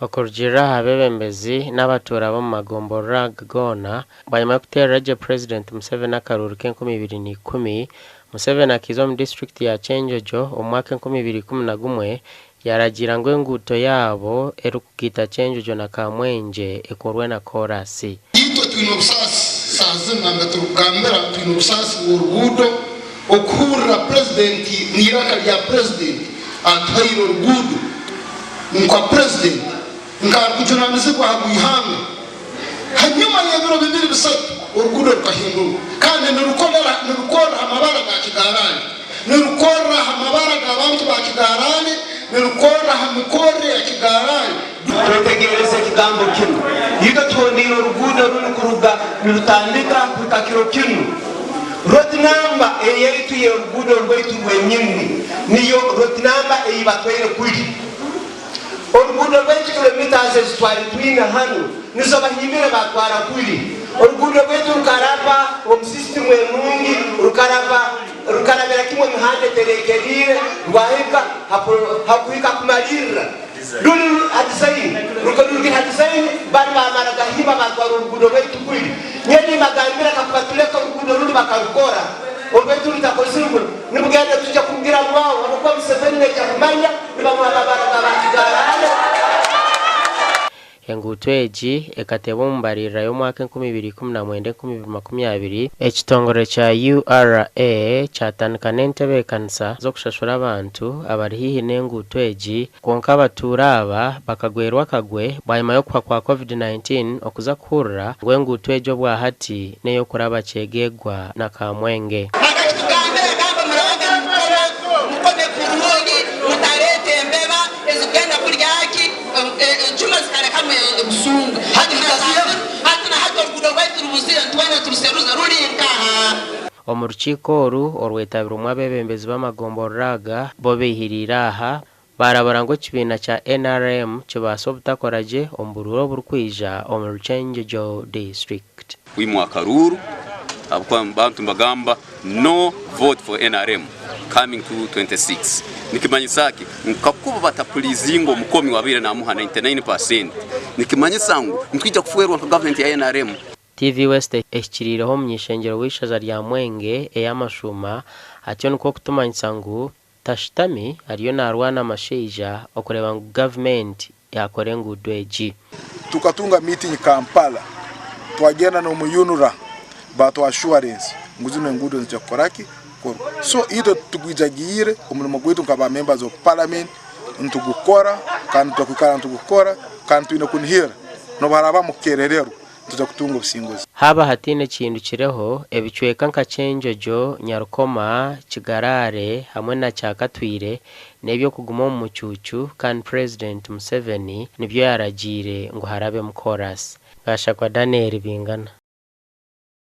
Okurugiirira aha beebembezi n'abatuura b'omu magomborora aga goona, bwanyima y'okuteerera gye Purezidenti Museveni akaruuru k'e2010, Museveni akaiza omu disiturikiti ya Kyenjojo omu mwaka 2011 yaaragiira ngu enguuto yaabo erikugaita Kyenjojo na Kamwengye ekorwe na koorasi. Itwe twine obusaasi saaha zinu nambere turikugambira twine obusaasi bw'oruguudo okuhurira purezidenti n'eiraka rya purezidenti atuhaire oruguudo nka purezidenti nk'arikujunanizibwa aha gw'ihanga hanyuma y'ebiro bibiri bisatu oruguudo rukahindurwa kandi nirukorra aha mabara ga Kigarali nirukorra aha mabara g'abantu ba Kigarali nirukorra aha mikorre ya Kigarali. Twetegereze ekigambo kinu, Itwe tuhondiire oruguudo runu kuruga nirutandika kuhika kiro kinu. Road number eyaitu y'oruguudo rwaitu rwenyini niyo road number ei batwaire kuli. Oruguudo rwaitu kilometres ezi twali twine hanu nizo bahimbire batwara kuli. Oruguudo rwaitu rukaraba omu system enungi, rukaraba rukarabira kimwe emihanda etereekeriire rwahika hakuhika kumalirra. Ruri ha design, rurugire ha design, bari bamara gahimba batwara oruguudo rwaitu kuri. Nyowe nimbagambira kakuba tuleka oruguudo ruri bakarukora, orwaitu rutakozirwe, nibugenda tujya kurugiramu aho habwokuba Museveni naija kumanya nibamuha amabara ga ba Kigarama. Enguuto egi ekateebwa omu mbaririra y'omwaka 2019, 2020. Ekitongore kya URA kyatandika n'entebeekanisa z'okushashura abantu abari haihi n'enguuto egi kwonka abatuura aba bakagwerwa akagwe bwanyima y'okuhwa kwa Covid-19 okuza kuhurira ngu enguuto egi obwahati n'ey'okuraba Kyegegwa na Kamwenge. Akakitugambira agamba, Murabaga nimukoma, mukome kurungi, mutareeta embeba ezikugenda kurya ki enjuma zikarekamu obusunga. Hati hati na hati oruguudo rwaitu rubuzire, nitwena turuseruze ruri nkaha? Omu rukiiko oru orwetabirwemu abeebembezi b'amagomborora aga bo baihiriire aha baarabura ngu ekibiina kya NRM kibaase obutakora gye omu buruuru oburikwija omuri Rukyenjojo District. Kwimwa akaruuru ahabw'okuba abantu nibagamba no vote for nrm coming 2026 nikimanyisa ki ngu kakuba batapulizinga omukomi owabaire namuha 99% nikimanyisa ngu nitwija kufwerwa nka gavumenti ya nrm. TV West ehikiriireho omuny'ishengyero w'eishaza rya Mwenge ey'amashuuma atyo nikwo kutumanyisa ngu Tashitami ariyo naarwana amashaija okureeba ngu gavumenti yaakora enguudo egi. Tukatunga meeting Kampala twagenda nomu UNRA batuha assurance ngu zinu enguudo nizija kukora ki kukorwa so itwe tugwijagiire omurimo gwaitu nka ba members of parliament nitugukora kandi nituja kwikara nitugukora kandi twine kunihira nobu harabamu kukerererwa nituja kutunga obusinguzi. Haaba hataine kihindukireho, ebicweka nka Kyenjojo, Nyarukoma, Kigarare hamwe na Kyakatwire n'eby'okuguma omu mucuucu kandi Purezidenti Museveni nibyo yaragiire ngu harabemu koorasi. Gashakwa Daniel Bingana.